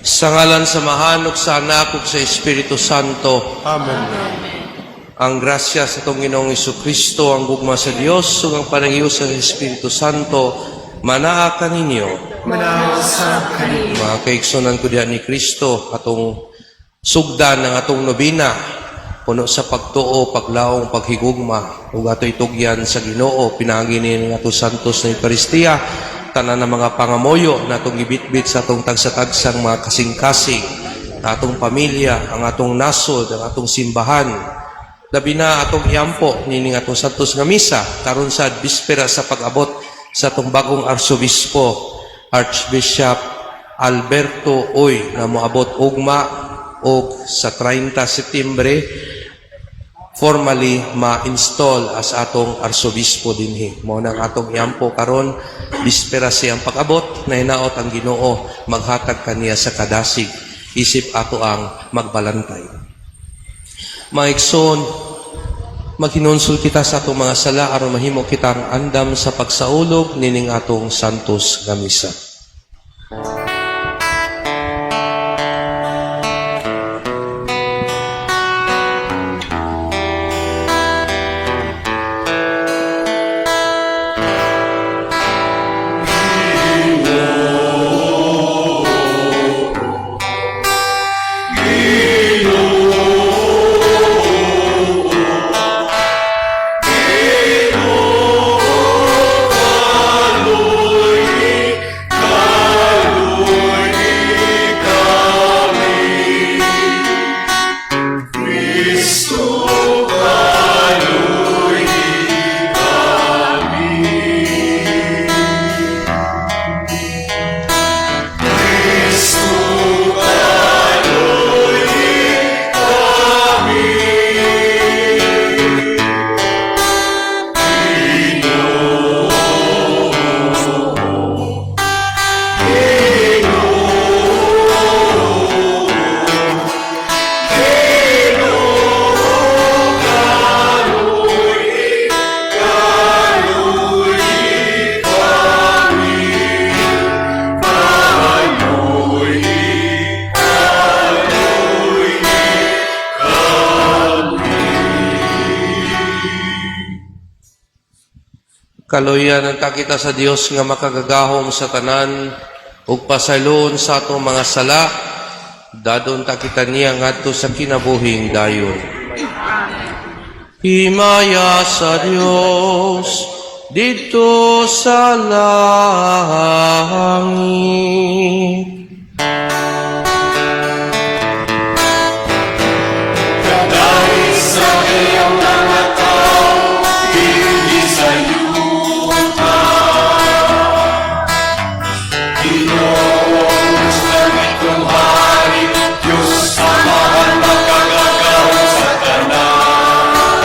Sa ngalan sa Amahan ug sa Anak ug sa Espiritu Santo. Amen. Ang grasya sa atong Ginoong Kristo, ang gugma sa Dios ug ang panaghiusa sa Espiritu Santo manaa kaninyo. Manaa sa kaninyo. Mga kaigsunan ko diha ni Kristo, atong sugdan ang atong nobina puno sa pagtuo, paglaong, paghigugma ug ato itugyan sa Ginoo pinaagi ni atong Santos na Eukaristiya tanan ng mga pangamuyo na atong gibitbit sa atong tagsa-tagsang mga kasing-kasing, ang atong pamilya, ang atong nasod, ang atong simbahan. Labi na atong iampo nining atong Santos nga Misa karon sa bispera sa pag-abot sa atong bagong arsobispo, Archbishop Alberto Uy, nga moabot ugma og sa 30 Setyembre formally ma-install as atong arsobispo dinhi. Mao nang atong iampo karon bispera siyang pag-abot na hinaot ang Ginoo maghatag kaniya sa kadasig isip ato ang magbalantay. Mga igsoon, maghinulsol kita sa atong mga sala aron mahimo kitang andam sa pagsaulog nining atong Santos nga Misa. Kaluyan ang kita sa Dios nga makagagahom sa tanan ug pasayloon sa atong mga sala, dadon ta kita niya ngadto sa kinabuhing dayon. Himaya sa Dios didto sa langit. Dahil sa iyong mga tao, dinhi sa yuta. Ginoong langitnong hari, Diyos Amahan, makagagahom sa tanan.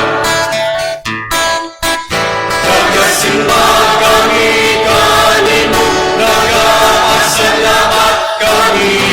Nagasimba kami kanimo, nagapasalamat kami.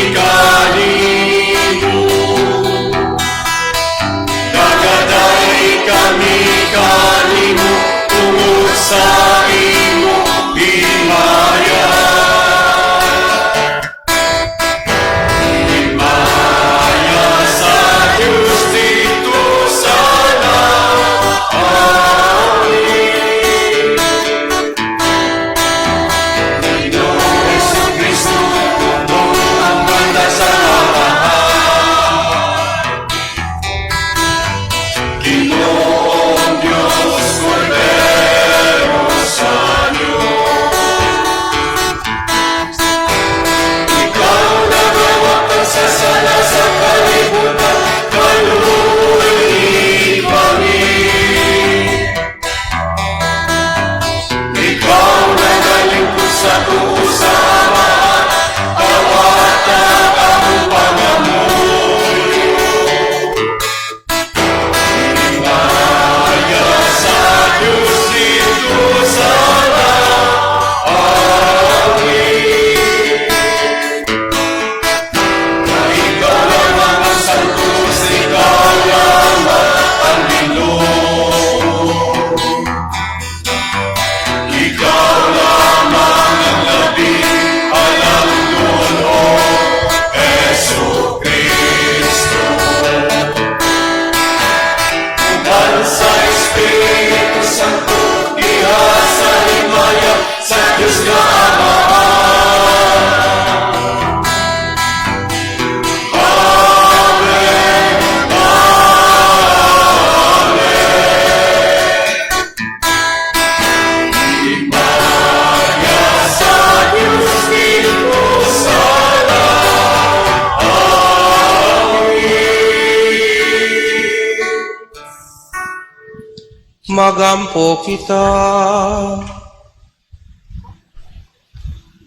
Magampo kita.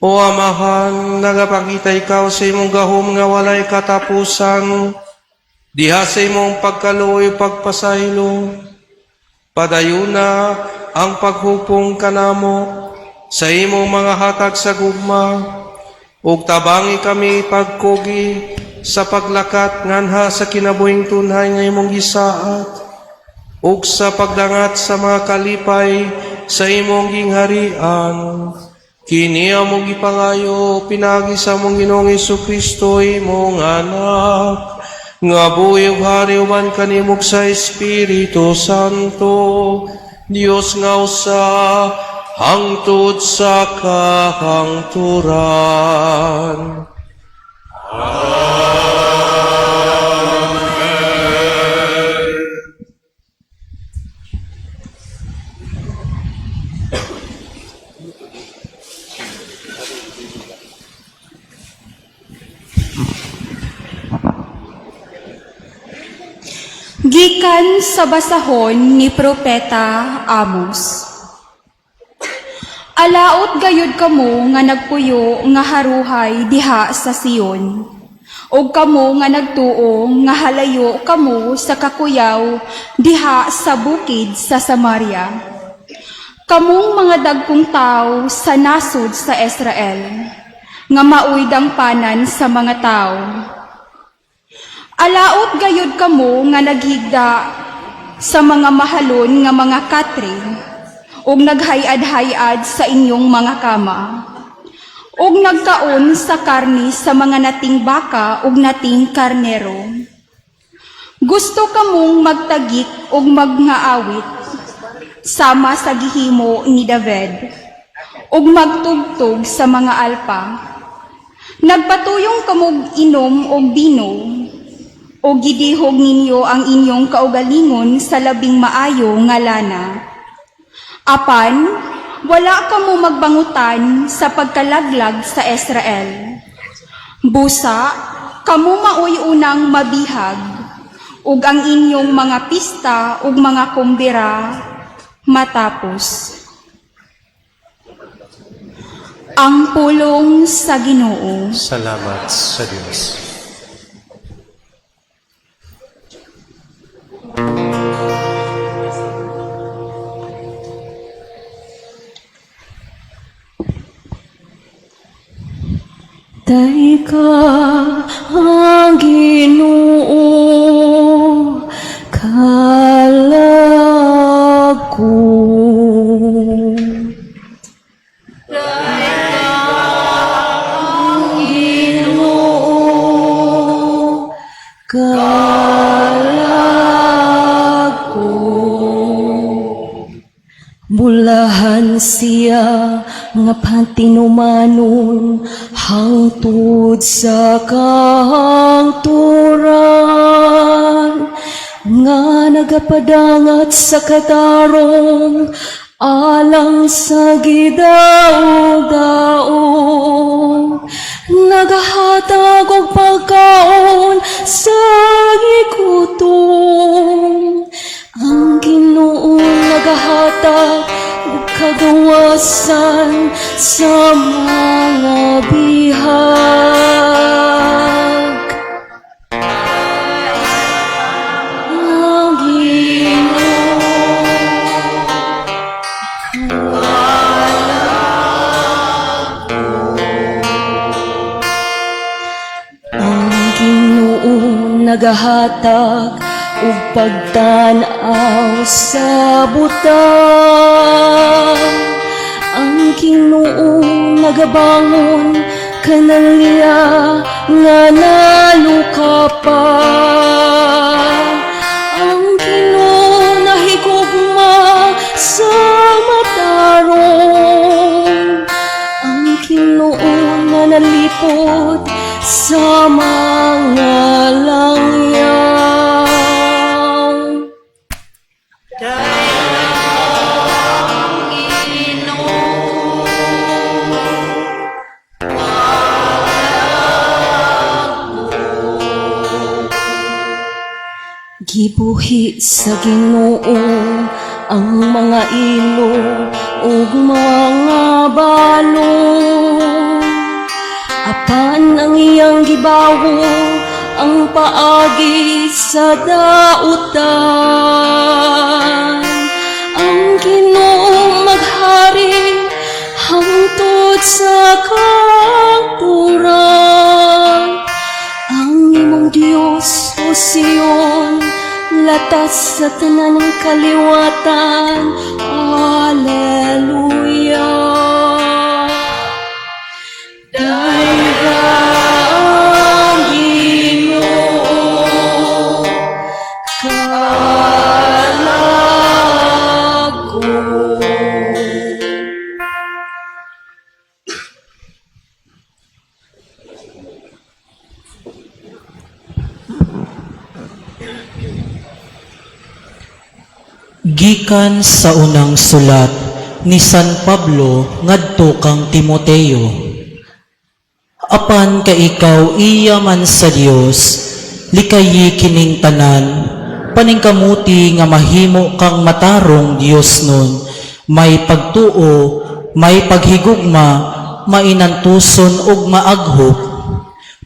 O Amahan, nagapakita ikaw sa imong gahom nga walay katapusan, diha sa imong pagkaluoy pagpasaylo, padayuna ang paghupong kanamo sa imong mga hatag sa gugma, ug tabangi kami pagkugi sa paglakat nganha sa kinabuhing tunhay nga imong gisaad, ug sa pagdangat sa mga kalipay sa imong gingharian. Kini among gipangayo pinaagi sa among Ginoong Kristo, imong Anak, nga buhi ug hari uban kanimo sa Espiritu Santo, Dios nga usa, hangtod sa kahangturan. Gikan sa basahon ni Propeta Amos. Alaot gayud kamo nga nagpuyo nga haruhay diha sa Sion, ug kamo nga nagtuo nga halayo kamo sa kakuyaw diha sa bukid sa Samaria. Kamong mga dagkong tawo sa nasod sa Israel, nga maoy dangpanan sa mga tawo. Alaot gayud kamo nga naghigda sa mga mahalon nga mga katre ug naghay-ad-hay-ad sa inyong mga kama ug nagkaon sa karni sa mga nating baka ug nating karnero. Gusto kamong magtagik ug magngaawit sama sa gihimo ni David ug magtugtog sa mga alpa. Nagpatuyong kamog inom og bino o gidihog ninyo ang inyong kaugalingon sa labing maayo nga lana. Apan, wala kamo magbangutan sa pagkalaglag sa Israel. Busa, kamo maoy unang mabihag, ug ang inyong mga pista ug mga kumbira matapos. Ang pulong sa Ginoo. Salamat sa Diyos. Dayka ang Ginoo, kalag ko. Dayka ang Ginoo, kalag ko. Bulahan siya nga patinumanon hangtod sa kahangturan, nga nagapadangat sa katarong alang sa gidaog-daog, nagahatag og pagkaon sa gigutom. Ang Ginoo nagahatag og kagawasan sa mga bihag. Ang Ginoo. Ang Ginoo nagahatag og pagtan-aw sa butang. Ang Ginoo nagabangon kanaliya nga nalukapa. Ang Ginoo nahigugma sa matarong. Ang Ginoo nga nalipod sa mga langyaw. Gibuhi sa Ginoo Ang mga ilo ug mga balo. Apan ang iyang gibawo ang paagi sa dautan. Ang Ginoo maghari hangtod sa kangturan. Ang imong Dios, O Sion, latas sa tanan ng kaliwatan. Alleluia. Dayga ang Ginoo, kalag ko. Gikan sa unang sulat ni San Pablo ngadto kang Timoteo. Apan kay ikaw iya man sa Dios, likayi kining tanan, paningkamuti nga mahimo kang matarong Diosnon, may pagtuo, may paghigugma, mainantuson ug maaghop.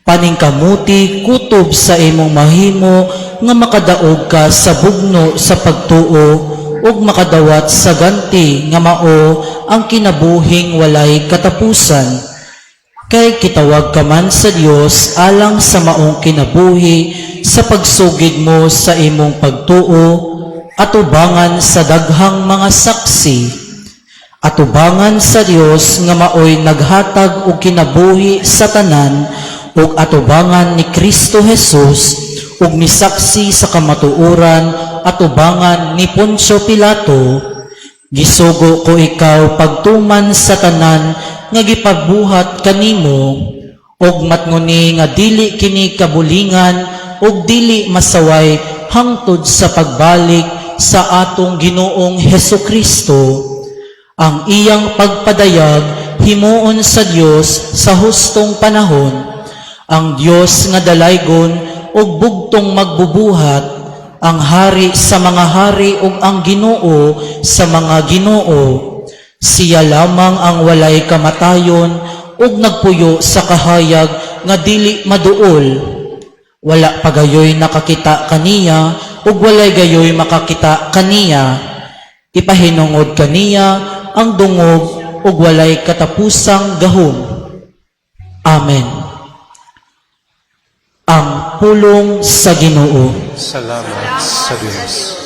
Paningkamuti kutob sa imong mahimo nga makadaog ka sa bugno sa pagtuo ug makadawat sa ganti nga mao ang kinabuhing walay katapusan. Kay kitawag ka man sa Dios alang sa maong kinabuhi sa pagsugid mo sa imong pagtuo, atubangan sa daghang mga saksi. Atubangan sa Dios nga maoy naghatag og kinabuhi sa tanan, ug atubangan ni Kristo Jesus ug misaksi sa kamatuoran, atubangan ni Poncio Pilato. Gisugo ko ikaw pagtuman sa tanan nga gipabuhat kanimo, ug matnguni nga dili kini kabulingan ug dili masaway hangtod sa pagbalik sa atong Ginoong Hesukristo. Ang iyang pagpadayag himuon sa Dios sa hustong panahon. Ang Dios nga dalaygon ug bugtong magbubuhat, ang hari sa mga hari ug ang Ginoo sa mga ginoo. Siya lamang ang walay kamatayon ug nagpuyo sa kahayag nga dili maduol. Wala pa gayoy nakakita kaniya ug walay gayoy makakita kaniya. Ipahinungod kaniya ang dungog ug walay katapusang gahom. Amen. Ang pulong sa Ginoo. Salamat sa Diyos.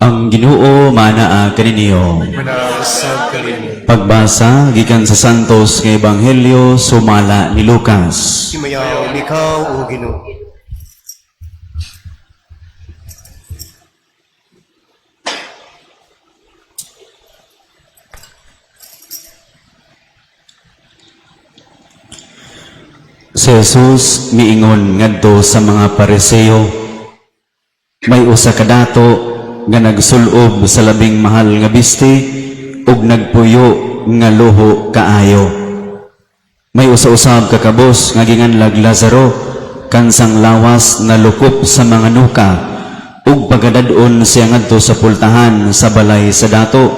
Ang Ginoo maanaa kaninyo. Maanaa usab kanimo. Pagbasa gikan sa Santos nga Ebanghelyo sumala ni Lucas. Himayaon ikaw, O Ginoo. Si Jesus miingon ngadto sa mga Pariseo, may usa ka dato nga nagsulob sa labing mahal nga biste ug nagpuyo nga luho kaayo. May usa-usab ka kabos nga ginganlag Lazaro, kansang lawas nalukop sa mga nuka, ug pagadad-on siya ngadto sa pultahan sa balay sa dato,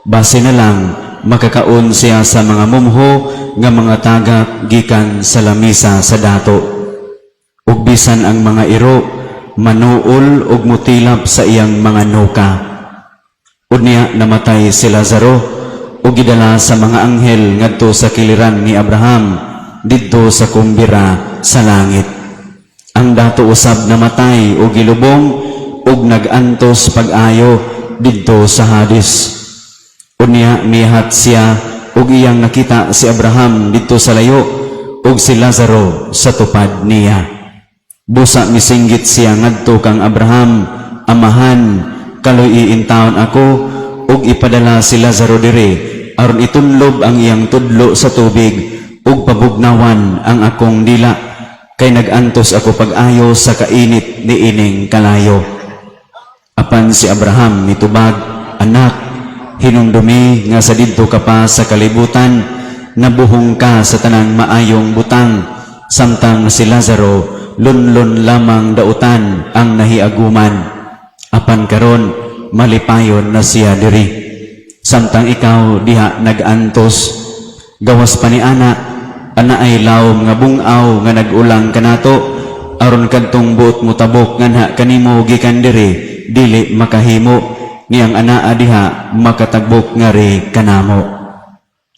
base na lang Makakaon siya sa mga mumho nga mga tagak gikan sa lamisa sa dato. Ug bisan ang mga iro manuol ug mutilap sa iyang mga nuka. Unya namatay si Lazaro ug gidala sa mga anghel ngadto sa kiliran ni Abraham didto sa kumbira sa langit. Ang dato usab namatay ug gilubong ug nag-antos pag-ayo didto sa Hades. Unya mihat siya ug iyang nakita si Abraham didto sa layo ug si Lazaro sa tupad niya. Busa misinggit siya ngadto kang Abraham, "Amahan, kaluy-i intawon ako ug ipadala si Lazaro diri aron itunlob ang iyang tudlo sa tubig ug pabugnawan ang akong dila, kay nag-antos ako pag-ayo sa kainit niining kalayo." Apan si Abraham mitubag, "Anak, hinumdumi nga sa didto ka pa sa kalibutan, nabuhong ka sa tanang maayong butang, samtang si Lazaro lunlon lamang dautan ang nahiaguman. Apan karon malipayon na siya diri, samtang ikaw diha nag-antos. Gawas pa ni ana, anaay lawom nga bungaw nga nag-ulang kanato, aron kadtong buot motabok nganha kanimo gikan diri dili makahimo, ni ang anaa diha makatagbok ngari kanamo."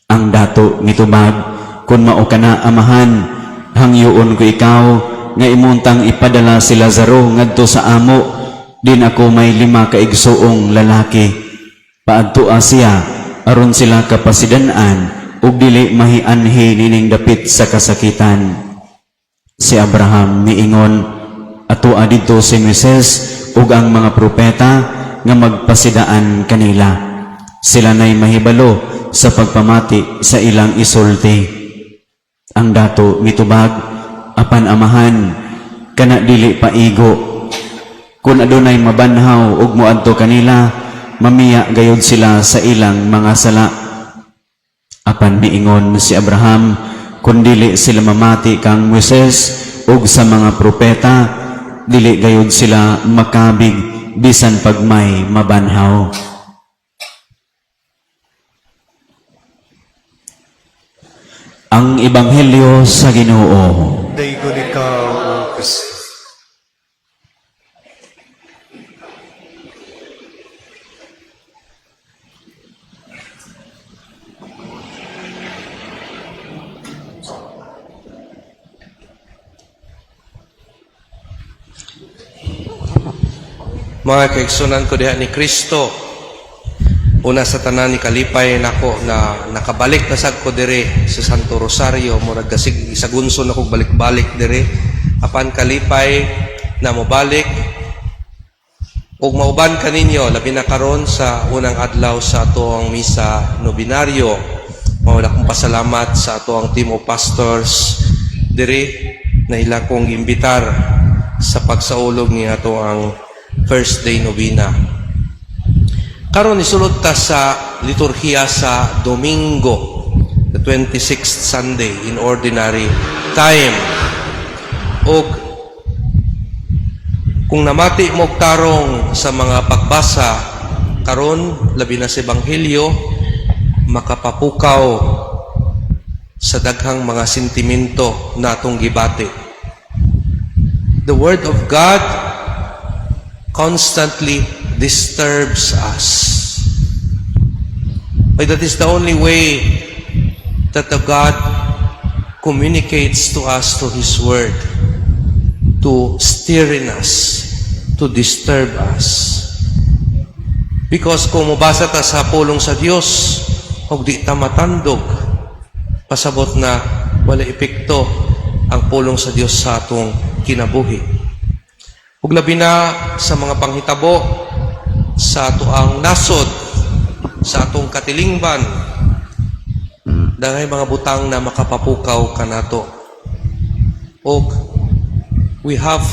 Ang dato mitubag, "Kun mao kana, amahan, hangyoon ko ikaw nga imuntang ipadala si Lazaro ngadto sa amo, din ako may 5 ka igsuong lalaki. Paadtoa siya aron sila kapasidan-an ug dili mahianhi nining dapit sa kasakitan." Si Abraham miingon, "Atoa didto si Moises ug ang mga propeta, nga magpasidaan kanila. Sila nay mahibalo sa pagpamati sa ilang isulti." Ang dato mitubag, "Apan amahan, kana dili paigo. Kung adunay mabanhaw ug moadto kanila, mamiya gayud sila sa ilang mga sala." Apan miingon si Abraham, "Kung dili sila mamati kang Moises ug sa mga propeta, dili gayud sila makabig bisan pagmay mabanhaw." Ang Ebanghelyo sa Ginoo. Daygon ikaw, O Kristo. Mga kaigsunan ko diha ni Kristo, una sa tanan ni kalipay nako na nakabalik na sad ko dire sa Santo Rosario. Murag kasig isagunso na kog balik-balik dire, apan kalipay na mobalik ug mauban kaninyo, labi na karon sa unang adlaw sa atoang misa nobinaryo. Mao akong pasalamat sa atoang team of pastors dire na ila kong imbitar sa pagsaulog ni atoang first day novena. Karon isulod ta sa liturhiya sa Domingo, the 26th Sunday in Ordinary Time. Og kung namati mo tarong sa mga pagbasa karon, labi na sa Ebanghelyo, makapapukaw sa daghang mga sentimento natong gibati. The Word of God constantly disturbs us. But that is the only way that the God communicates to us through His Word, to steer in us, to disturb us. Because kung mubasa ta sa pulong sa Dios, ug di ta matandog, pasabot na wala epekto ang pulong sa Dios sa atong kinabuhi. Ug labi na sa mga panghitabo sa atoang nasod, sa atong katilingban, daghay mga butang na makapapukaw kanato. Og we have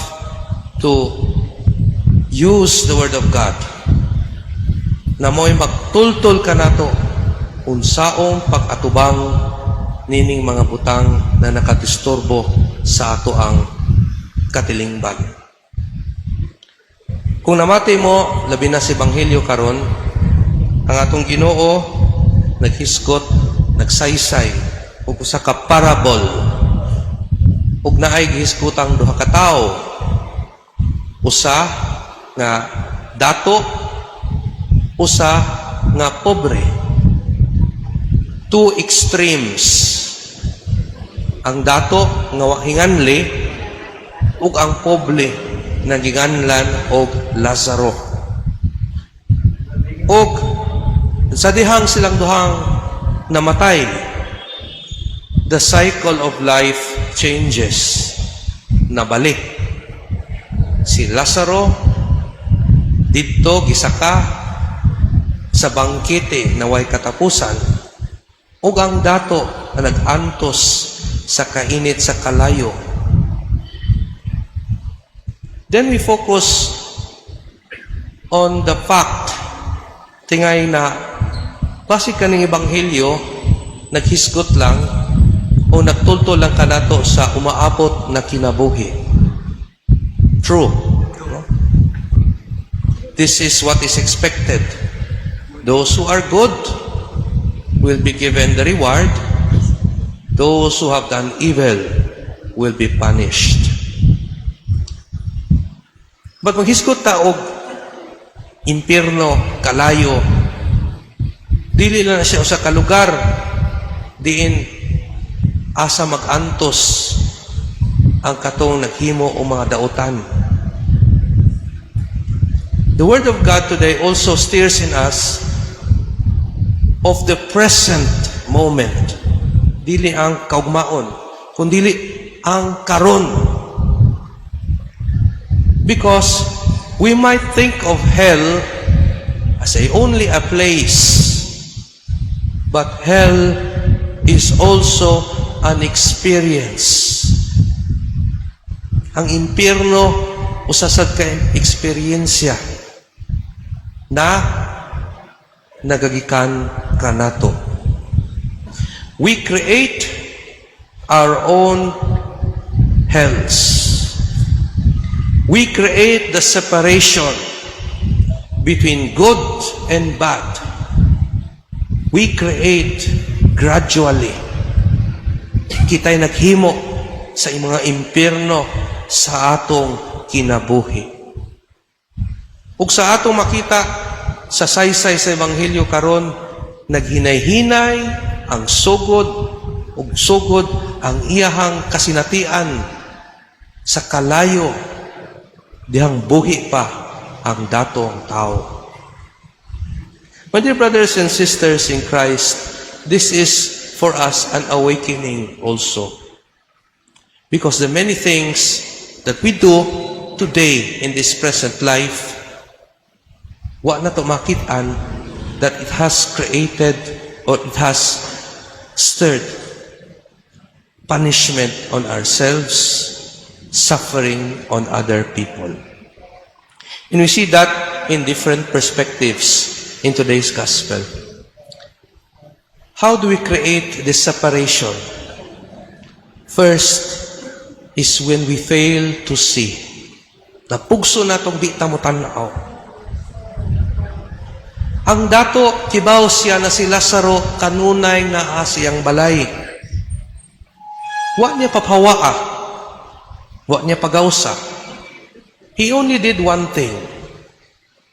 to use the Word of God na mo'y magtultol kanato unsaong pag-atubang nining mga butang na nakadisturbo sa ato ang katilingban. Kung namati mo, labi na sa Ebanghelyo karon, ang atong Ginoo naghisgot, nagsaysay og usa ka parable ug naay gihisgotang duha ka tawo, usa nga dato, usa nga pobre. Two extremes: ang dato nga wa hinganli ug ang pobre nga ginganlan og Lazaro. Ug sa dihang silang duhang namatay, the cycle of life changes. Nabalik si Lazaro didto, gisaka sa bangkete na way katapusan, ug ang dato na nag-antos sa kainit sa kalayo. Then we focus on the fact tingay na basi kaning ebanghelyo naghisgot lang o nagtultol lang kanato sa umaabot na kinabuhi. True, no? This is what is expected. Those who are good will be given the reward. Those who have done evil will be punished. But maghisgot ta og impierno, kalayo, dili lang na siya usa ka lugar diin asa mag-antos ang katong naghimo og mga dautan. The Word of God today also steers in us of the present moment. Dili ang kaugmaon, kundili ang karon. Because we might think of hell as a only a place, but hell is also an experience. Ang impyerno usa sad ka eksperyensya na nagagikan kanato. We create our own hells. We create the separation between good and bad. We create gradually. Kita'y naghimo sa mga impyerno sa atong kinabuhi. Ug sa atong makita sa saysay sa ebanghelyo karon, naghinay-hinay ang sugod ug sugod ang iyahang kasinatian sa kalayo dihang buhi pa ang datong tao. My dear brothers and sisters in Christ, this is for us an awakening also. Because the many things that we do today in this present life, wa nato makitaan that it has created or it has stirred punishment on ourselves, suffering on other people. And we see that in different perspectives in today's gospel. How do we create this separation? First is when we fail to see. Napugso natong di ta mo tan-aw. Ang dato, kibaw siya na si Lazaro kanunay naa siyang balay. Wa niya papawaa. Wa niya pagawsa. He only did one thing.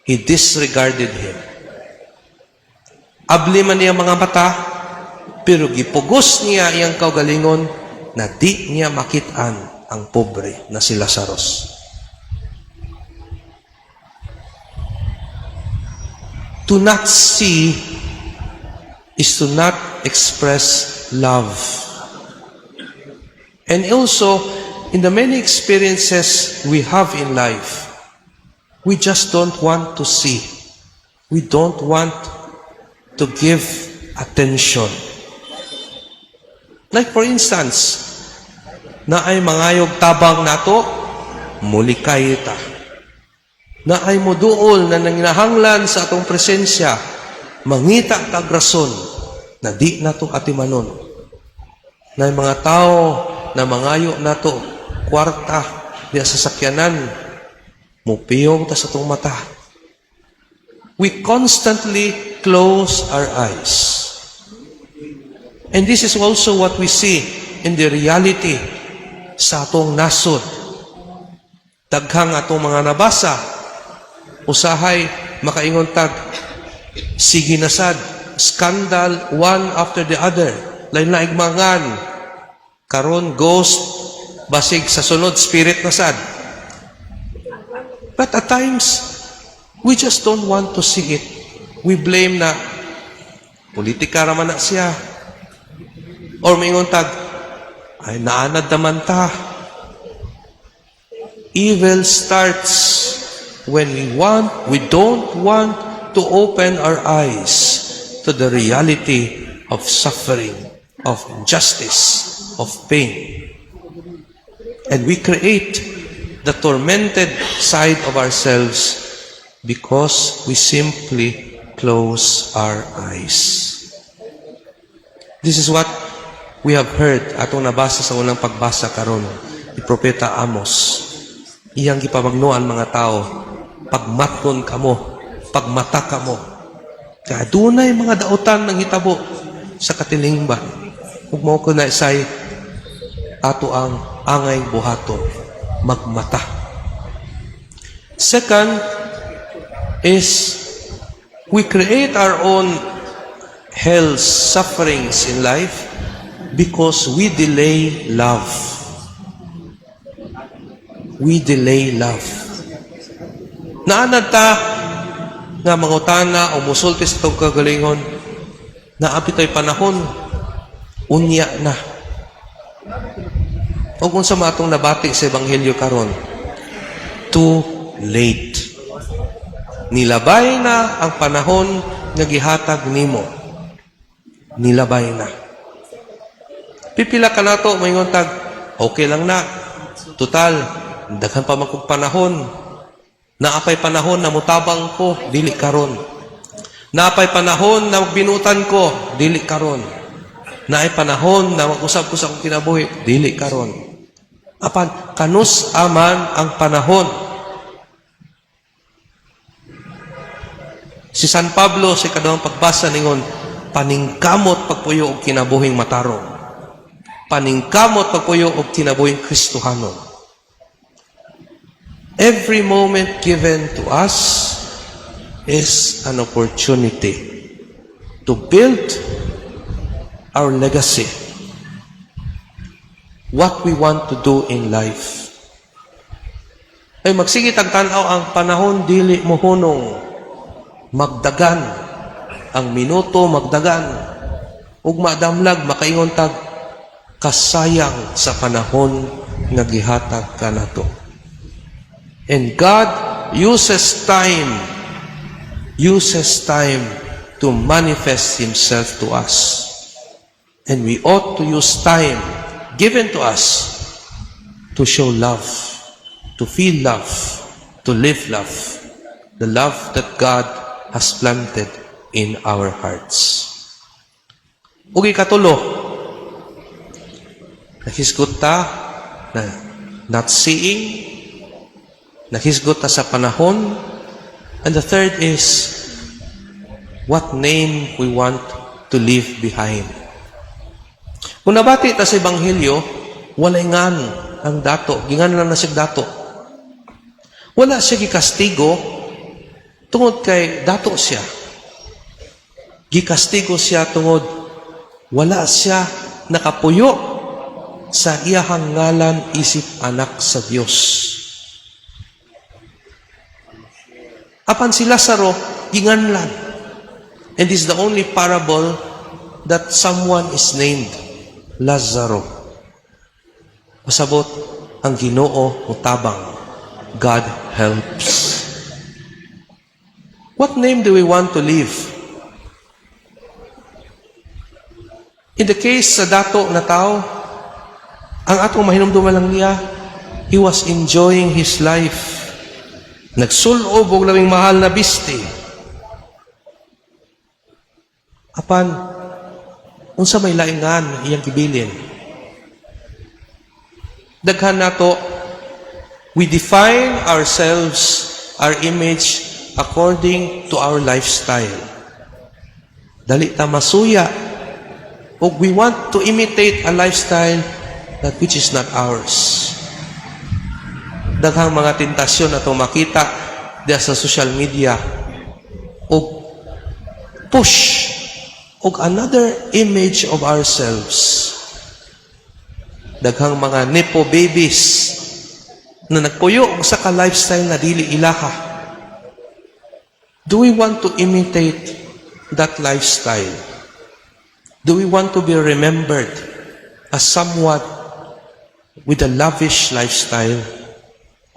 He disregarded him. Abli man niya mga mata, pero gipugos niya iyang kaugalingon na di niya makitaan ang pobre na si Lazarus. To not see is to not express love. And also, in the many experiences we have in life, we just don't want to see. We don't want to give attention. Like for instance, naay mangayog tabang nato, mulikay ta. Naay moduol na nanginahanglan sa atong presensya, mangita tag rason na di nato atimanon. Naay mga tao na mangayo nato kwarta diya sa sakyanan, mupiyong ta sa atong mata. We constantly close our eyes. And this is also what we see in the reality sa atong nasod. Daghang atong mga nabasa, usahay makaingon tag, sige na sad, scandal one after the other, lain-laing mangan, karon ghost, basig sa sunod spirit na sad. But at times, we just don't want to see it. We blame na politika raman na siya. Or maingon tag, ay, naanad naman ta. Evil starts when we don't want to open our eyes to the reality of suffering, of injustice, of pain. And we create the tormented side of ourselves because we simply close our eyes. This is what we have heard atong nabasa sa unang pagbasa karon ni Propeta Amos. Iyang gipamagnoan mga tao, pagmaton kamo, pagmata kamo. Kaya dunay mga dautan nang hitabo sa katilingban. Ug mao ko na isay ato ang angay buhaton, magmata. Second is we create our own hell sufferings in life because we delay love. We delay love. Naanad ta nga mangutana o musulti sa atong kagalingon, naa bitaw'y panahon, unya na. O kung sa matong nabati sa Ebanghelyo karon, too late. Nilabay na ang panahon nga gihatag nimo. Nilabay na. Pipila ka nato maingon tag, okay lang na. Total, daghan pa man kog panahon. Naa pay panahon na mutabang ko, dili karon. Naa pay panahon na magbinutan ko, dili karon. Naay panahon na mag-usab ko sa akong kinabuhi, dili karon. Apan kanus-a man ang panahon? Si San Pablo sa ikaduhang pagbasa ningon, paningkamot pagpuyo og kinabuhing matarong. Paningkamot pagpuyo og kinabuhing Kristohanon. Every moment given to us is an opportunity to build our legacy. What we want to do in life. Ay magsige tag tan-aw, ang panahon dili mohunong, magdagan ang minuto, magdagan ug madamlag makaingon tag kasayang sa panahon nga gihatag kanato. And God uses time to manifest Himself to us. And we ought to use time given to us to show love, to feel love, to live love, the love that God has planted in our hearts. Ug ikatulo, nahisgot ta na not seeing, nahisgot ta sa panahon, and the third is what name we want to leave behind. Kung nabati ta sa Ebanghelyo, walay ngan ang dato, gingan lang na siya dato. Wala siya gikastigo tungod kay dato siya. Gikastigo siya tungod wala siya nakapuyo sa iyahang ngalan isip anak sa Dios. Apan si Lazaro, ginganlan. And this is the only parable that someone is named Lazaro. Pasabot, ang Ginoo mutabang. God helps. What name do we want to leave? In the case sa dato na tao, ang atong mahinumduman lang niya, he was enjoying his life. Nagsulob og labing mahal na biste. Apan, unsa may laingan iyang gibilin? Daghan nato, we define ourselves, our image, according to our lifestyle. Dali ta masuya Ug we want to imitate a lifestyle that which is not ours. Daghang mga tentasyon atong makita diya sa social media ug push og another image of ourselves. Daghang mga nepo babies na nagpuyo og sa ka lifestyle na dili ilaha. Do we want to imitate that lifestyle? Do we want to be remembered as someone with a lavish lifestyle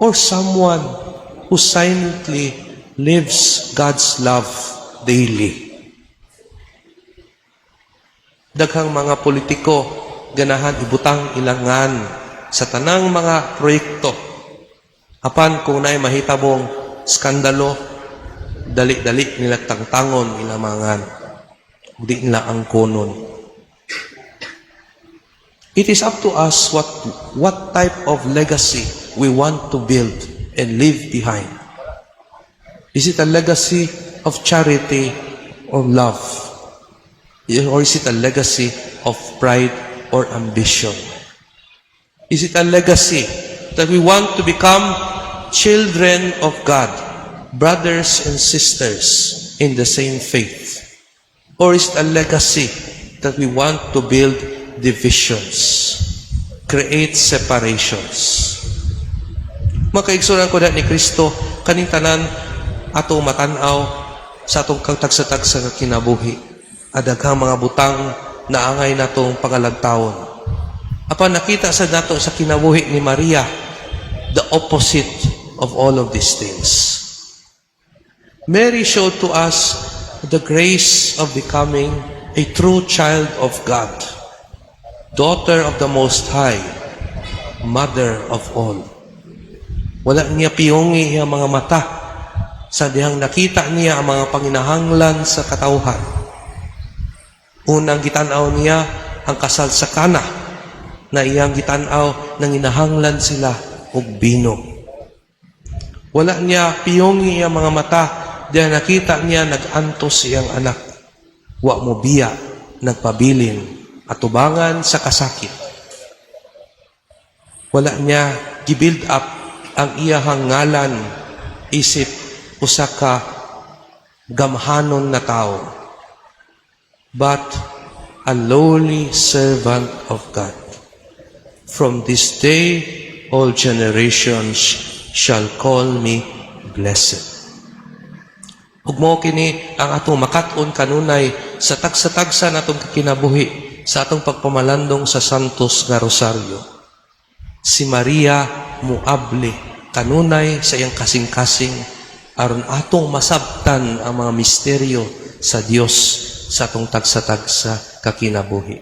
or someone who silently lives God's love daily? Daghang mga politiko ganahan ibutang ilang ngan sa tanang mga proyekto. Apan kung naay mahitabong skandalo, dali-dali nila tangtangon ilang mga ngan. Di nila angkonon. It is up to us what type of legacy we want to build and leave behind. Is it a legacy of charity or love? Or is it a legacy of pride or ambition? Is it a legacy that we want to become children of God, brothers and sisters in the same faith? Or is it a legacy that we want to build divisions, create separations? Mga kaigsunan ko ni Kristo, kaning tanan atong matanaw sa atong tagsa-tagsa nga kinabuhi. Daghang mga butang na angay natong pangalagtawon. Apan nakita sa nato sa kinabuhi ni Maria, the opposite of all of these things. Mary showed to us the grace of becoming a true child of God, daughter of the Most High, mother of all. Wala niya piyongi ang mga mata sa dihang nakita niya ang mga panginahanglan sa katawhan. Unang gitanaw niya ang kasal sa Kana na iyang gitanaw nang inahanglan sila og bino. Wala niya piyongi ang mga mata diyan nakita niya nag-antos iyang anak. Wa mo biya, nagpabilin atubangan sa kasakit. Wala niya gi-build up ang iyahang ngalan isip usa ka gamhanon na tao, but a lowly servant of God. From this day, all generations shall call me blessed. Ug mao kini ang atong makat-on kanunay sa tagsa-tagsa natong kinabuhi sa atong pagpamalandong sa Santos nga Rosaryo. Si Maria muabli kanunay sa iyang kasing-kasing aron atong masabtan ang mga misteryo sa Dios sa atong tagsa-tagsa kakinabuhi.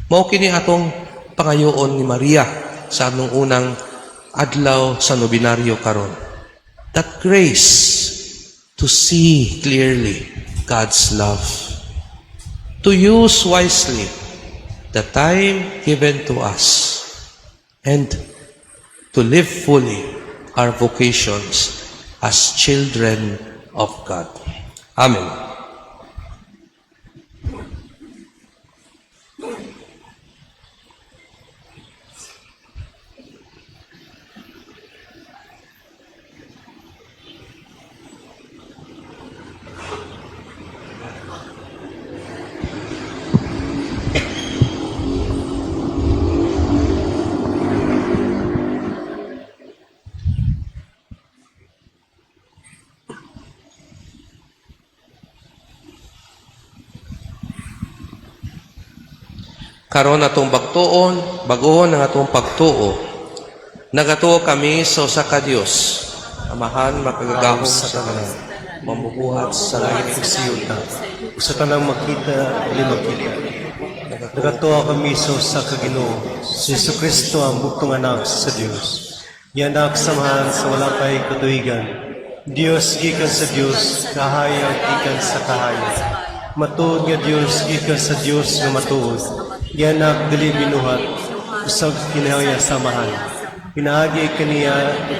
Mao kini atong pangayoon ni Maria sa atong unang adlaw sa nobinaryo karon. That grace to see clearly God's love, to use wisely the time given to us, and to live fully our vocations as children of God. Amen. Karon atong bagtuon, baguhon ang atong pagtuo. Nagatuo kami sa usa ka Dios, Amahan makagagahom sa tanan, mamubuhat sa langit ug sa yuta, ug sa tanang makita dili makita. Nagatuo kami sa usa ka Ginoo, si Jesu Kristo, ang bugtong anak sa Dios. Gianak sa Amahan sa wala pay katuigan. Dios gikan sa Dios, kahayag gikan sa kahayag. Matuod nga Dios gikan sa Dios nga matuod. Gianak, dili binuhat, usab kinahaya sa Amahan. Pinaagi kaniya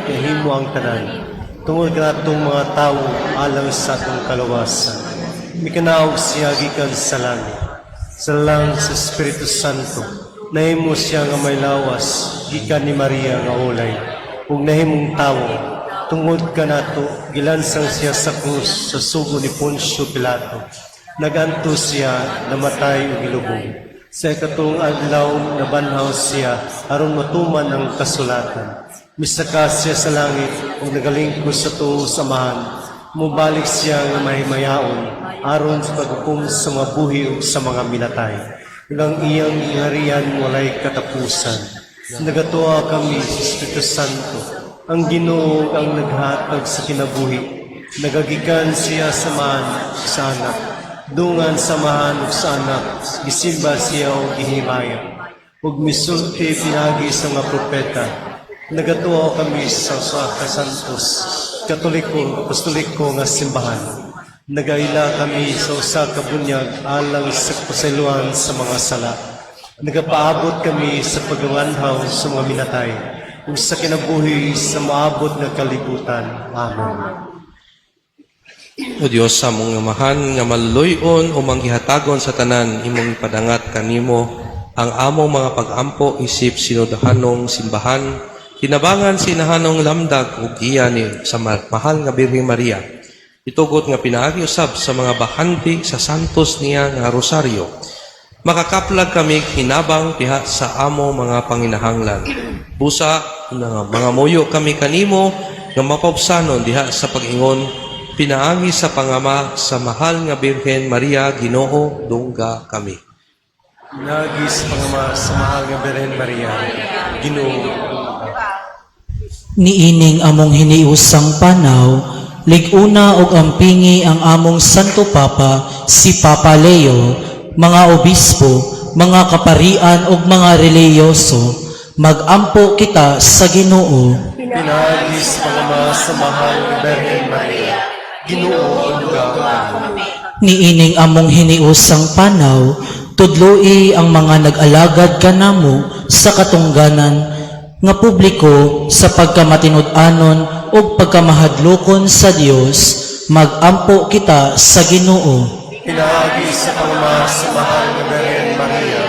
nahimo ang tanan. Tungod kanatong mga tawo alang sa atong kaluwasan, mikanaog siya gikan sa langit. Sa lang sa Espiritu Santo, nahimo siya nga may lawas, gikan ni Maria nga ulay, ug nahimong tawo. Tungod kanato, gilansang siya sa krus sa sugo ni Poncio Pilato. Nagantos siya, namatay ug gilubong. Sa ikatulong adlaw, nabanhaw siya aron matuman ang kasulatan. Misaka siya sa langit ug nagalingkod sa tuo sa Amahan. Mubalik siya nga mahimayaon aron sa paghukom sa mga buhi ug sa mga minatay. Ug ang iyang gingharian walay katapusan. Nagatuo kami sa Espiritu Santo, ang Ginoo ang naghatag sa kinabuhi. Nagagikan siya sa Amahan sa Anak. Dungan sa Amahan ug sa Anak, gisimba siya ug gihimaya. Ug misulti pinaagi sa mga propeta. Nagatuo kami sa usa ka santos, Katoliko, Apostoliko nga simbahan. Nagaila kami sa usa ka bunyag alang sa kapasayloan sa mga sala. Nagapaabot kami sa pagbanhaw sa mga minatay ug sa kinabuhi sa moabot nga kalibutan. Amen. O Dios sa among Amahan nga maluy-on o manggihatagon sa tanan, imong ipadangat kanimo ang among mga pag-ampo isip sinudahanong simbahan, tinabangan sa inahanong lamdag ug giya ni sa mahal nga Birheng Maria. Itugot nga pinaagi usab sa mga bahandi sa santos niya nga rosaryo, makakaplag kami hinabang diha sa amo mga panginahanglan. Busa nga mga muyo kami kanimo nga mapaubsanon diha sa pag-ingon pinaagi sa pangama sa mahal nga Birhen Maria. Ginoo, dungga kami. Pinaagi sa pangama sa mahal nga Birhen Maria, Ginoo. Niining among hiniusang panaw, lig-una og ampingi ang among Santo Papa, si Papa Leo, mga obispo, mga kaparian ug mga relihiyoso, magampo kita sa Ginoo. Pinaagi sa pangama sa mahal nga Birhen Maria, Ginoo, dungga kami. Niining among hiniusang panaw, tudloi ang mga nag-alagad kanamo sa katungdanan nga publiko sa pagkamatinud-anon ug pagkamahadlokon sa Dios, magampo kita sa Ginoo. Pinaagi sa pangama sa mahal nga Birhen Maria,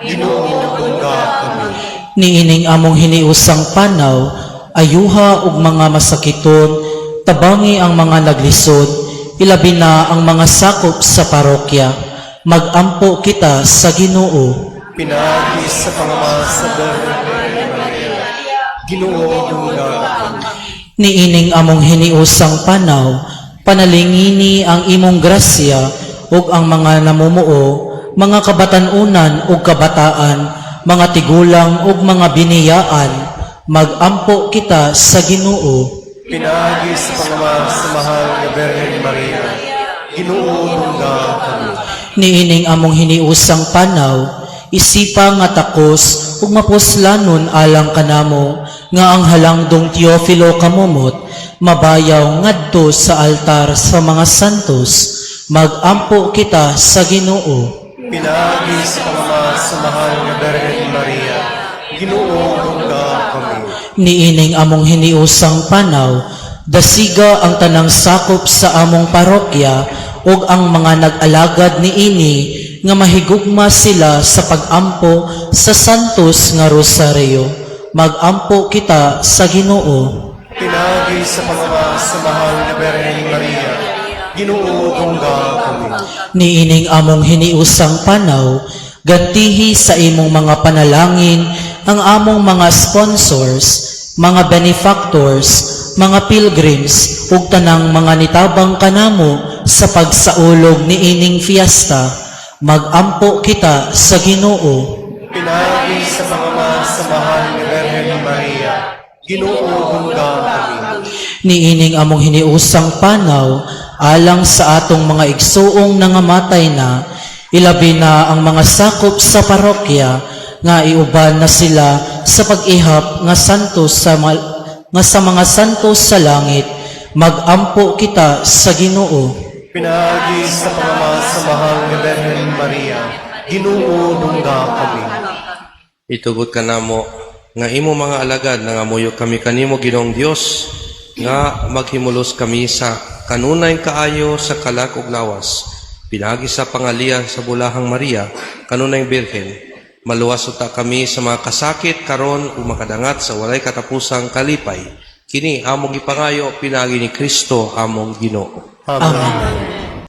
Ginoo, dungga kami. Niining among hiniusang panaw, ayuha og mga masakiton, tabangi ang mga naglisod, ilabi na ang mga sakop sa parokya. Magampo kita sa Ginoo. Pinaagi sa pangama sa Birhen Maria, Ginoo, dungga kami. Niining among hiniusang panaw, panalingini ang imong grasya ug ang mga namumuo, mga kabatan-unan ug kabataan, mga tigulang ug mga biniyaan, magampo kita sa Ginoo. Pinaagi sa pangama sa mahal nga Birhen Maria, Ginoo, dungga kami. Niining among hiniusang panaw, isipa nga takos ug mapuslanon alang kanamo nga ang halangdong Teofilo Camomot mabayaw ngadto sa altar sa mga santos, magampo kita sa Ginoo. Pinaagi sa pangama sa mahal nga Birhen Maria, Ginoo, dungga kami. Niining among hiniusang panaw, dasiga ang tanang sakop sa among parokya ug ang mga nag-alagad niini nga mahigugma sila sa pagampo sa Santos nga Rosario. Magampo kita sa Ginoo. Pinaagi sa pangama sa mahal nga Birhen Maria, Ginoo, dungga kami. Niining among hiniusang panaw, gantihi sa imong mga panalangin ang among mga sponsors, mga benefactors, mga pilgrims, ug tanang mga nitabang kanamo sa pagsaulog niining fiesta. Magampo kita sa Ginoo. Pinaagi sa pangama sa mahal nga Birhen Maria, Ginoo, dungga kami. Niining among hiniusang panaw, alang sa atong mga igsuong nangamatay na, ilabi na ang mga sakop sa parokya, nga iuban na sila sa pag-ihap nga sa mga santos sa langit, magampo kita sa Ginoo. Pinaagi sa pangama sa mahal nga Birhen Maria, Ginoo, dungga kami. Itugot kanamo nga imo mga alagad, nangamuyo kami kanimo, Ginoong Dios, nga maghimulos kami sa kanunay kaayo sa kalag ug lawas. Pinaagi sa pangaliya sa Bulahang Maria, kanunay Birhen, maluwas unta kami sa mga kasakit karon ug makadangat sa walay katapusang kalipay. Kini among gipangayo pinaagi ni Kristo among Ginoo. Amen.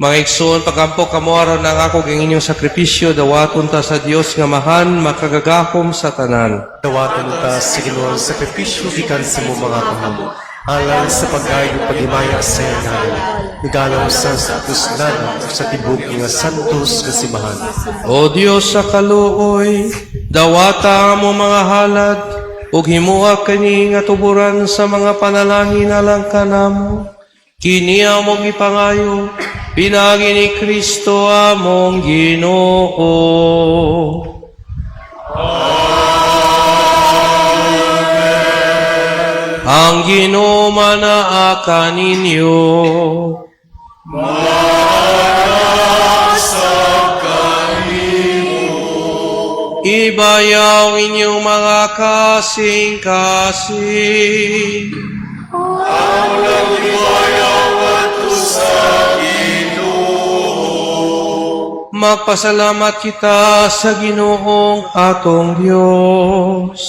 Mga igsoon, pagampo kamo aron ang ako ang inyong sakripisyo, dawaton ta sa Dios nga Amahan, makagagahom sa tanan. Dawaton ta sa Ginoo ang sakripisyo gikan sa imong mga kamot, alang sa paggayo ug paghimaya sa iyang ngalan, Igalaw sa kuslan ug sa tibok nga santos nga simbahan. O Dios sa kaluoy, dawata among mga halad, ug himoa kini nga tuburan sa mga panalangin alang kanamo. Kini among gipangayo, pinaagi ni Kristo among Ginoo. Ang Ginoo manaa kaninyo. Ibayaw inyong mga kasing-kasing. Magpasalamat kita sa Ginoong atong Diyos.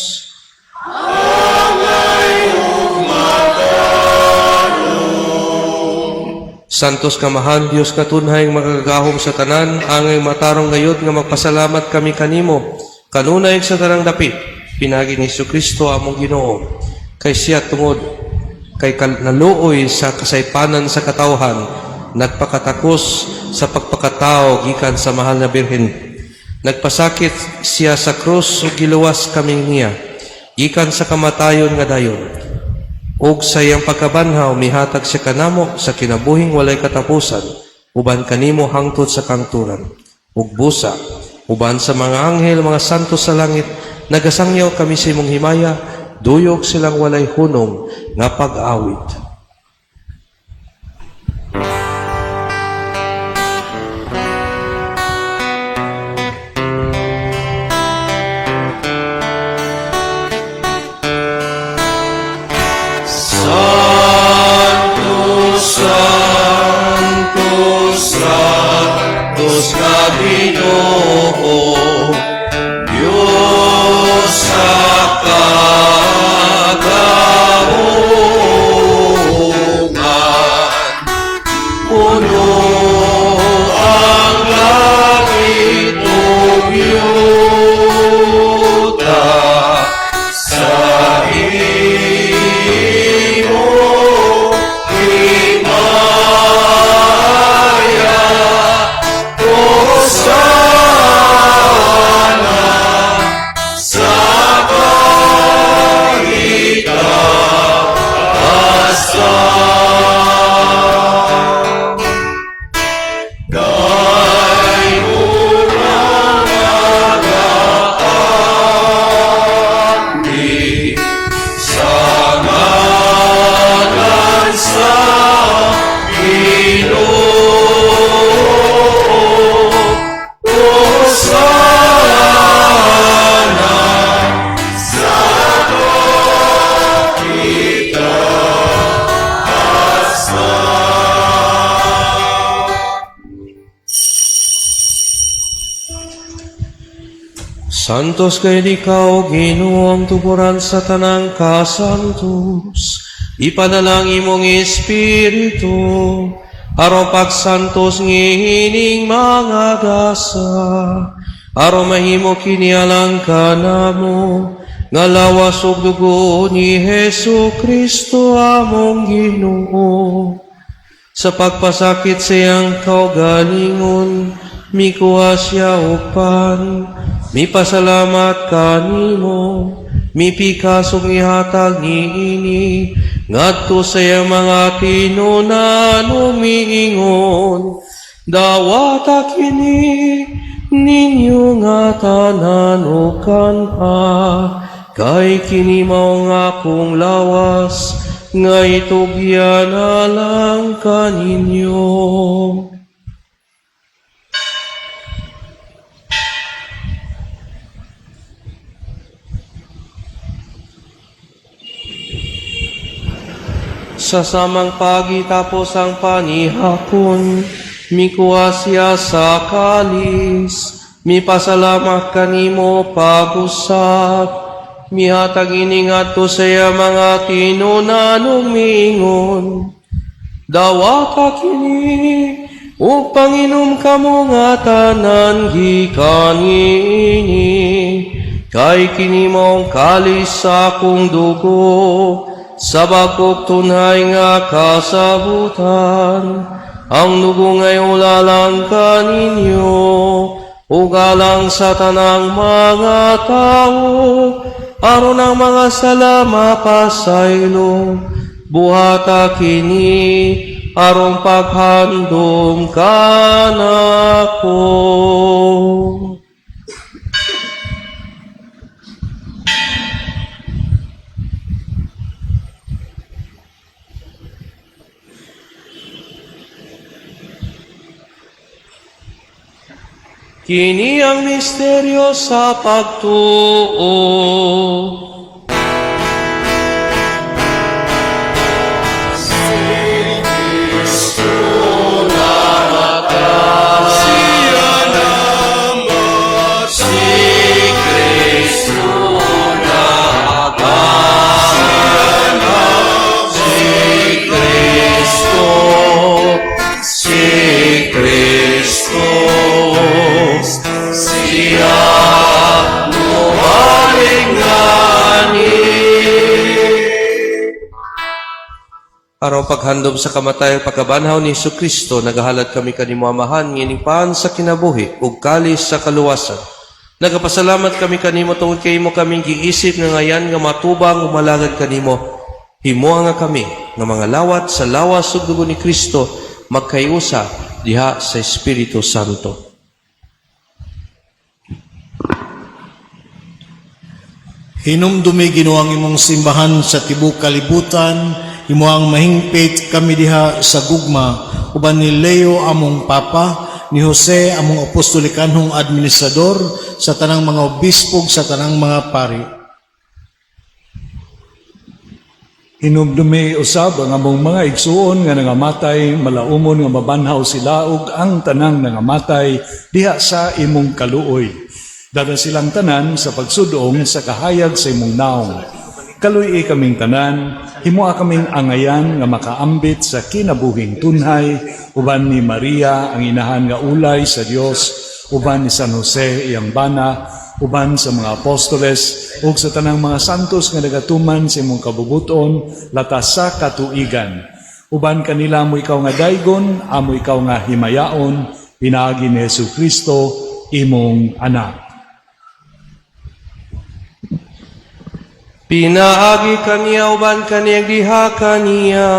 Santos Kamahan, Diyos katunhay makagagahom sa tanan, angay matarong gayod nga magpasalamat kami kanimo, kanunay sa tanang dapit, pinagi ni Kristo among Ginoo. Kay siya tungod kay naluoy sa kasaypanan sa katawhan, nagpakatakos sa pagpakatao gikan sa mahal na Birhen. Nagpasakit siya sa krus ug giluwas kami niya, gikan sa kamatayon nga dayon. Ug sa iyang pagkabanhaw mihatag siya kanamo sa kinabuhing walay katapusan, uban kanimo hangtod sa kangturan. Ug busa, uban sa mga anghel, mga santo sa langit, nagasangyaw kami sa imong himaya, duyog silang walay hunong nga pag-awit. Santo, Santo, Santos ka Ginoo, Diyos sa kagaungan. Puno ang langit ug yuta sa imo himaya. Hosana sa kahitasan. Kay unang sa ngalan sa Ginoo. Hosana sa Santos kay ikaw, Ginoo, ang tuburan sa tanang kasantos. Ipanalangin mong Espiritu, aron pagsantos ngining mga gasa, aron mahimo kini alang kanamo, nga lawas ug dugo ni Hesu Kristo among Ginoo. Sa pagpasakit sa iyang kaugalingon, mikuha siya og pan, mipasalamat kanimo, mipikas ug mihatag niini, ngadto sa iyang mga tinunan ug miingon, dawata kini ninyo nga tanan ug kan-a, kay kini mao nga akong lawas, nga itugyan alang kaninyo. Sa samang pagi tapos ang panihapon, Mikuha siya sa kalis, mipasalamat kanimo pag-usab, mihatag ini ngadto sa iya mga tinunan ug miingon: "Dawata kini ug panginom kamo nga tanan gikan niini, kay kini maong kalis sa akong dugo sa bag-ong tunhay nga kasabutan. Ang dugo nga iulalang kaninyo ug alang sa tanang mga tawo aron ang mga sala mapasaylo. Buhata kini aron paghandom kanako." Kini ang misteryo sa pagtuo. Si Kristo, siya mubaling ngani. Aron paghandom sa kamatayon pagkabanhaw ni Hesus Kristo, nagahalad kami kanimo, Amahan, ngining pan sa kinabuhi ug kalis sa kaluwasan. Nagapasalamat kami kanimo tungod kay imo kaming giisip nga ngayan nga matubang ug malagad kanimo. Himoa nga kami nga mga lawat sa lawas ug dugo ni Kristo magkayusa diha sa Espiritu Santo. Hinumdumi, Ginoo, ang imong simbahan sa tibuok kalibutan, imo ang mahingpit kami diha sa gugma uban ni Leo among Papa, ni Jose among apostolikanhong administrador, sa tanang mga obispo, sa tanang mga pari. Hinumdumi usab ang among mga igsuon nga nangamatay, malaumon nga mabanhaw sila ug ang tanang nangamatay diha sa imong kaluoy. Dala silang tanan sa pagsudong sa kahayag sa imong naong. Kaluy-i kaming tanan, himoa kaming angayan nga makaambit sa kinabuhing tunhay, uban ni Maria ang inahan nga ulay sa Dios, uban ni San Jose iyang bana, uban sa mga apostoles ug sa tanang mga santos nga nagatuman sa imong kabubuton latas sa katuigan. Uban kanila amo ikaw nga daygon, amo ikaw nga himayaon, pinaagi ni Hesus Kristo imong anak. Pinaagi kaniya uban kaniya diha kaniya,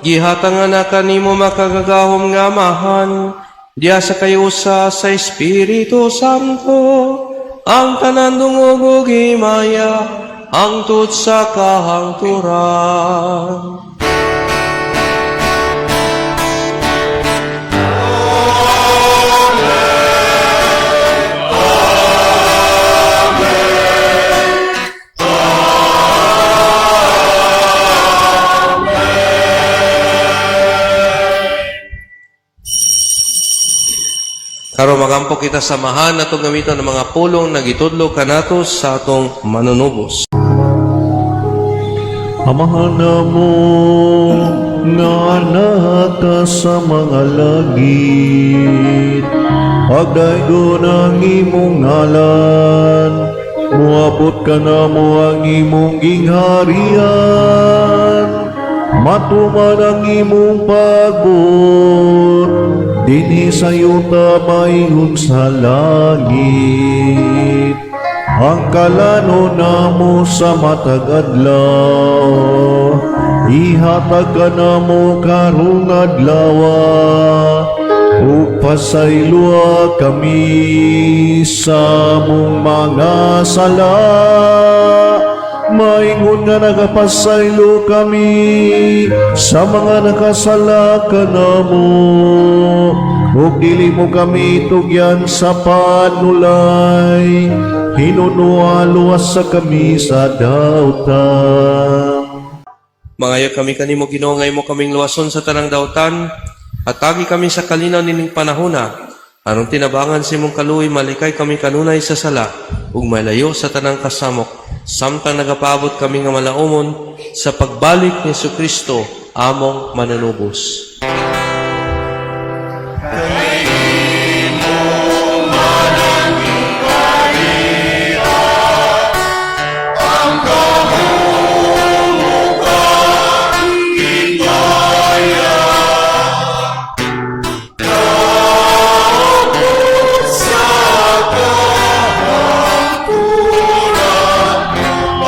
gihatangan na kanimo makagagahom nga Amahan, diha sa kayusa sa Espiritu Santo, ang tanan dungog ug himaya hangtod sa kahangturan. Karon magampo kita sa Amahan, atong gamiton ang mga pulong nga gitudlo kanato sa atong Manunubos. Amahan namo nga naa ka sa mga langit, pagdaygon ang imong ngalan, muabot kanamo ang imong gingharian, matuman ang imong pagbuot dinhi sa yuta maingon sa langit. Ang kalanon namo sa matag adlaw, ihatag kanamo karong adlaw, ug pasayloa kami sa among mga sala, maingon nga nagapasaylo kami sa mga nakasala kanamo, ug dili mo kami tugyan sa panulay, hinunoa luwasa kami sa dautan. Mangayo kami kanimo, Ginoo, nga imo kaming luwason sa tanang dautan. Hatagi kami sa kalinaw nining panahona, aron tinabangan sa imong kaluoy malikay kami kanunay sa sala ug malayo sa tanang kasamok, samtang nagapaabot kami nga malaumon sa pagbalik ni Kristo among manunubos. Kay imo man ang gingharian, ang gahom ug ang himaya, hangtod sa kahangturan. Amen.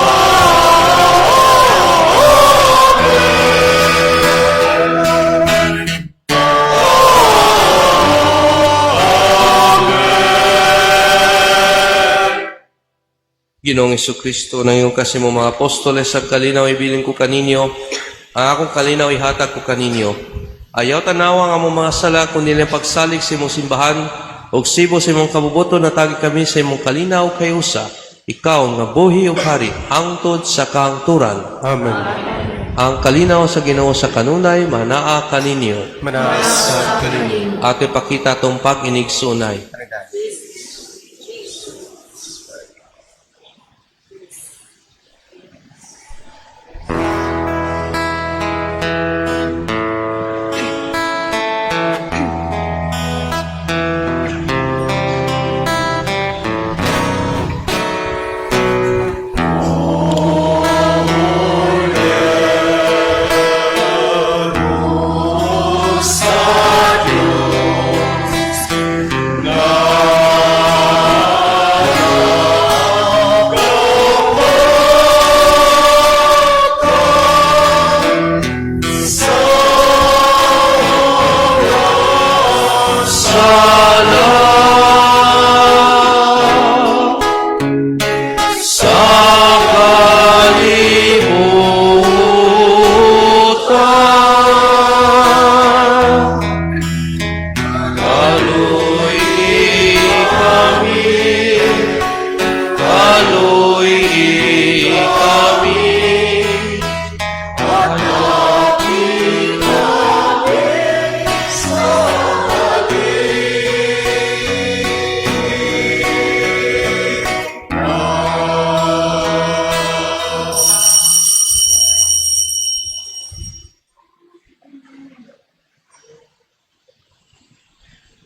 Amen. Ginoong Kristo, nangingon ka sa imong mga apostoles, "Ang kalinaw ibilin ko kaninyo, ang akong kalinaw ihatag ko kaninyo. Ayaw tanawa ang among mga sala, kundi ang pagsalig sa imong simbahan, ug sibo sa imong kabubuton hatagi kami sa imong kalinaw kay usa, ikaw nga buhi ug hari, hangtod sa kahangturan." Amen. Ang kalinaw sa Ginoo sa kanunay manaa kaninyo. Manaa sad kaninyo. Ato ipakita atong pag-inigsuonay. Sa Diyos na nagapatay sa mga Sala sa kalibutan. Kaluy-i kami, kaluy-i kami. Hatagi kami sa kalinaw.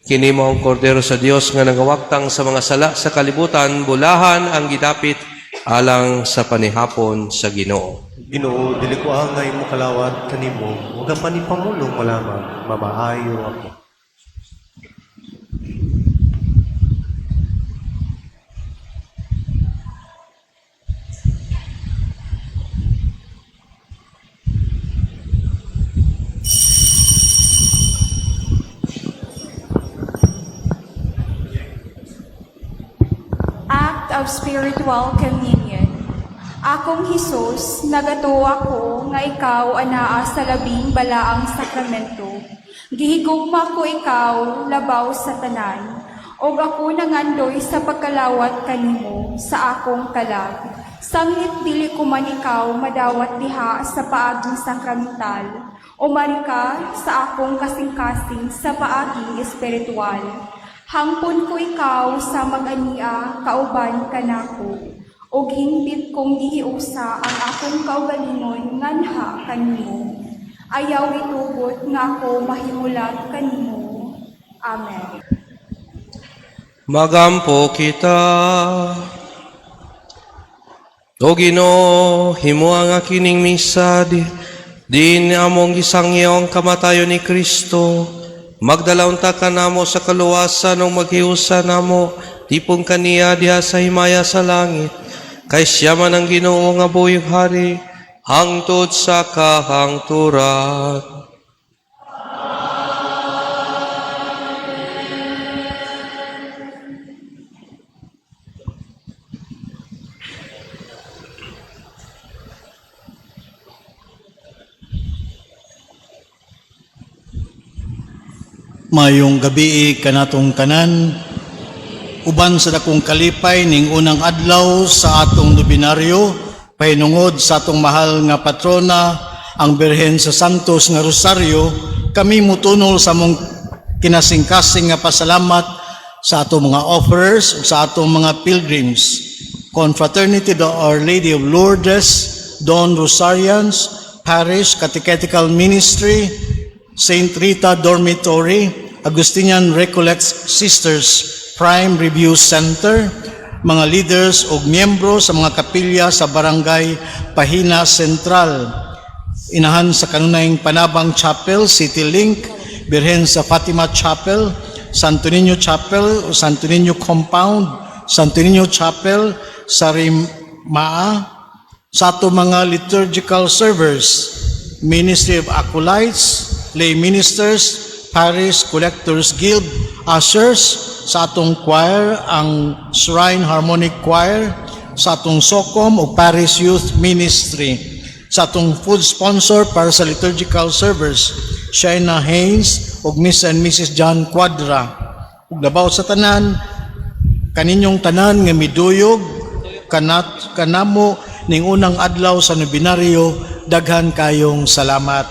Kini mao ang kordero sa Dios nga nagawaktang sa mga sala sa kalibutan, bulahan ang gidapit alang sa panihapon sa Ginoo. Ginoo, dili ko angay mokalawat kanimo, ug apan ipamulong mo lamang, mamaayo ako. Act of Spiritual Communion. Akong Hesus, nagatuo ako nga ikaw anaa sa labing balaang sakramento. Gihigugma ko ikaw labaw sa tanan, ug ako nangandoy sa pagkalawat kanimo sa akong kalag. Sangit dili ko man ikaw madawat diha sa paaging sakramental, umari ka sa akong kasing-kasing sa paaging espiritual. Hangpon ko ikaw sa mag-ania kauban kanako, ug hingpit kong gihiusa ang akong kaugalingon nganha kanimo. Ayaw itugot nga ako mahimulag kanimo. Amen. Magampo kita. O Ginoo, himoa nga kining misa diin among gisangyaw ang kamatayon ni Kristo. Magdala unta kanamo sa kaluwasan ug maghiusa namo tipon kaniya diha sa himaya sa langit. Kay siya man ang Ginoo nga buhi ug hari hangtod sa kahangturan. Mayong gabii kanatong tanan, uban sa dakong kalipay ning unang adlaw sa atong nobinaryo pahinungod sa atong mahal nga patrona, ang Birhen sa Santos nga Rosario. Kami mutunol sa among kinasingkasing nga pasalamat sa atong mga offerers ug sa atong mga pilgrims. Confraternity the Our Lady of Lourdes, Don Rosarians, Parish Catechetical Ministry, St. Rita Dormitory, Agustinian Recollects Sisters Prime Review Center, mga leaders ug miyembro sa mga kapilya sa Barangay Pahina Central, Inahan sa Kanunayng Panabang Chapel, City Link, Birhen sa Fatima Chapel, Santo Niño Chapel, o Santo Niño Compound, Santo Niño Chapel, Sarimaa, sa ato mga liturgical servers, Ministry of Acolytes, lay ministers, Parish Collectors Guild, ushers, sa atong choir, ang Shrine Harmonic Choir, sa atong SOCOM o Parish Youth Ministry, sa atong food sponsor para sa liturgical servers, Shaina Haynes ug Miss and Mrs. John Cuadra. Ug labaw sa tanan, kaninyong tanan nga miduyog kanat kanamo ning unang adlaw sa nobinaryo, daghan kayong salamat.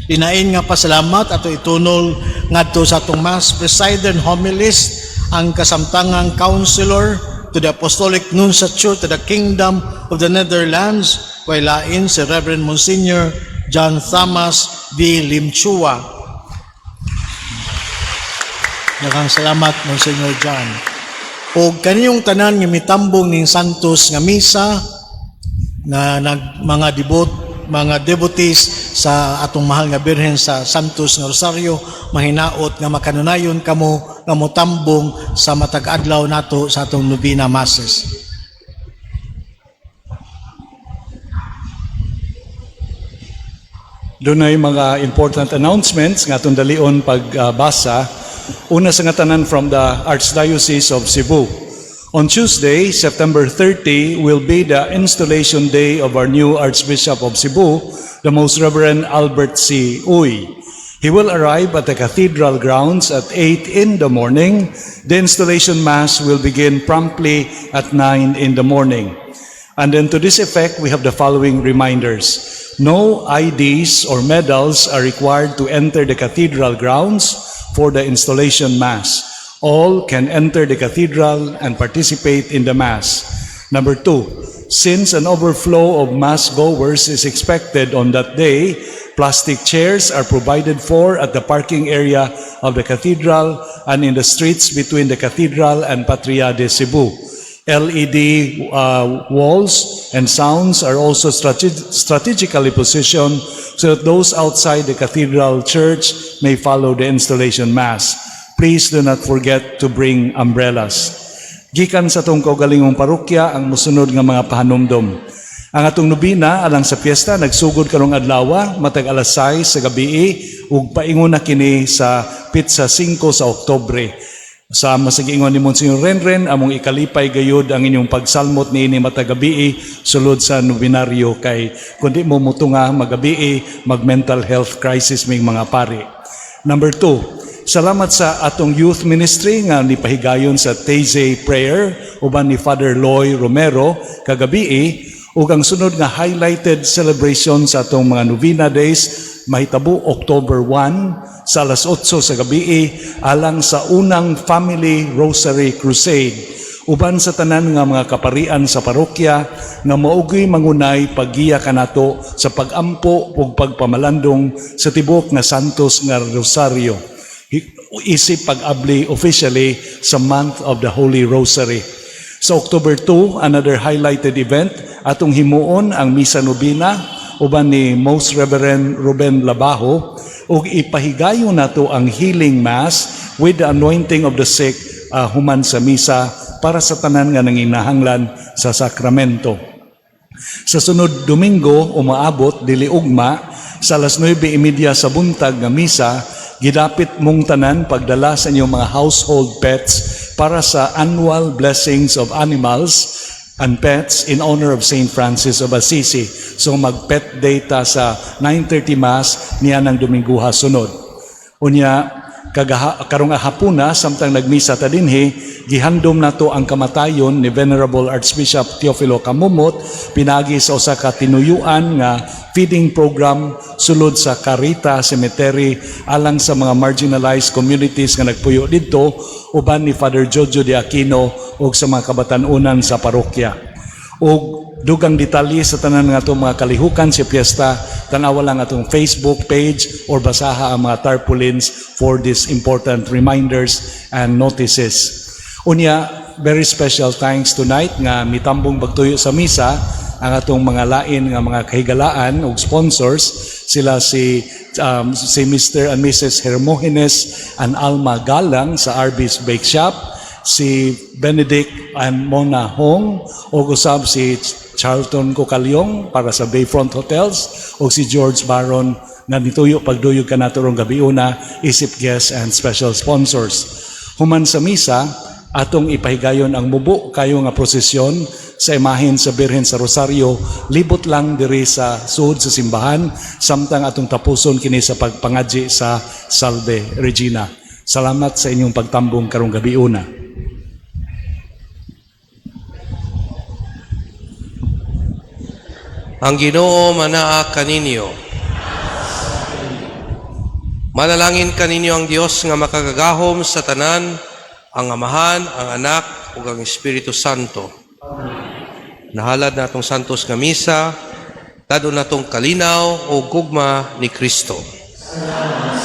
Dinain nga pasalamat ato itunol ngadto sa atong Mass Presider and Homilist, ang kasamtangang counselor to the Apostolic Nunciature to the Kingdom of the Netherlands, way lain si Reverend Monsignor John Thomas V. Limchua. Daghang salamat, Monsignor John. O kaniyong tanan nga mitambong ning Santos nga misa nga nag mga debot mga devotees sa atong mahal nga Birhen sa Santos nga Rosario, mahinaot nga makanunayon kamo nga motambong sa matag adlaw nato sa atong nobina masses. Dunay mga important announcements nga atong dalion pagbasa. Una sa nga tanan, from the Archdiocese of Cebu. On Tuesday, September 30, will be the installation day of our new Archbishop of Cebu, the Most Reverend Albert C. Uy. He will arrive at the cathedral grounds at 8 in the morning. The installation mass will begin promptly at 9 in the morning. And then to this effect, we have the following reminders. No IDs or medals are required to enter the cathedral grounds for the installation mass. All can enter the cathedral and participate in the mass. Number two, since an overflow of mass goers is expected on that day, plastic chairs are provided for at the parking area of the cathedral and in the streets between the cathedral and Patria de Cebu. LED walls and sounds are also strategically positioned so that those outside the cathedral church may follow the installation mass. Please do not forget to bring umbrellas. Gikan sa atong kaugalingong parokya ang musunod nga mga pahanumdom. Ang atong nobina alang sa piyesta nagsugod karong adlaw matag alas 6 sa gabi ug paingon na kini sa petsa 5 sa Oktubre. Sa masagiingon ni Monsignor Renren, among ikalipay gayud ang inyong pagsalmot niini matag gabii sulod sa nobenaryo kay kundi mo mutunga magabii, mag mental health crisis ming mga pari. Number 2, salamat sa atong youth ministry nga nipahigayon sa Taizé Prayer uban ni Father Loy Romero kagabii, ug ang sunod nga highlighted celebration sa atong mga Novena Days mahitabo October 1 sa alas 8 sa gabi alang sa unang Family Rosary Crusade uban sa tanan nga mga kaparian sa parokya nga maugoy mangunay paggiya kanato sa pagampo ug pagpamalandong sa tibok nga Santos nga Rosario isip pag-abli officially sa month of the Holy Rosary. Sa October 2, another highlighted event, atong himuon ang Misa Nobina uban ni Most Reverend Ruben Labajo ug ipahigayon nato ang healing mass with the anointing of the sick human sa misa para sa tanan nga nanginahanglan sa sakramento. Sa sunod Domingo, umaabot, dili ugma, sa alas 9:30 sa buntag nga misa, gidapit mong tanan pagdala sa inyong mga household pets para sa annual blessings of animals and pets in honor of St. Francis of Assisi. So mag-pet day ta sa 9:30 mass niya ng Dominguha sunod. Unya, Kagaha, karong hapuna, samtang nagmisa ta dinhi, gihandom nato ang kamatayon ni Venerable Archbishop Teofilo Camomot pinagi sa usa ka tinuyuan nga feeding program sulod sa Carita Cemetery alang sa mga marginalized communities nga nagpuyo didto, uban ni Father Jojo de Aquino ug sa mga kabatan-unan sa parokya. Og dugang detalye sa tanan nga atong mga kalihukan sa piyesta, tanawa lang atong Facebook page or basaha ang mga tarpaulins for these important reminders and notices. Unya, very special thanks tonight nga mitambong pagtuyo sa misa ang atong mga lain nga mga kahigalaan ug sponsors, sila si Mr. and Mrs. Hermogenes and Alma Galang sa Arby's Bake Shop, si Benedict and Mona Hong, ug usab si Charlton Cocalyong para sa Bayfront Hotels, ug si George Baron nga nituyo pagduyog kanato rong gabiuna isip guests and special sponsors. Human sa misa, atong ipahigayon ang mubo kayo nga prosesyon sa imahen sa Birhen sa Rosario, libot lang diri sa suod sa simbahan, samtang atong tapuson kini sa pagpangadyi sa Salve Regina. Salamat sa inyong pagtambong karong gabiuna. Ang Ginoo manaa kaninyo. Manalangin kaninyo ang Dios nga makagagahom sa tanan, ang Amahan, ang Anak, ug ang Espiritu Santo. Nahalad natong santos nga misa, dadon natong kalinaw o gugma ni Kristo. Salamat.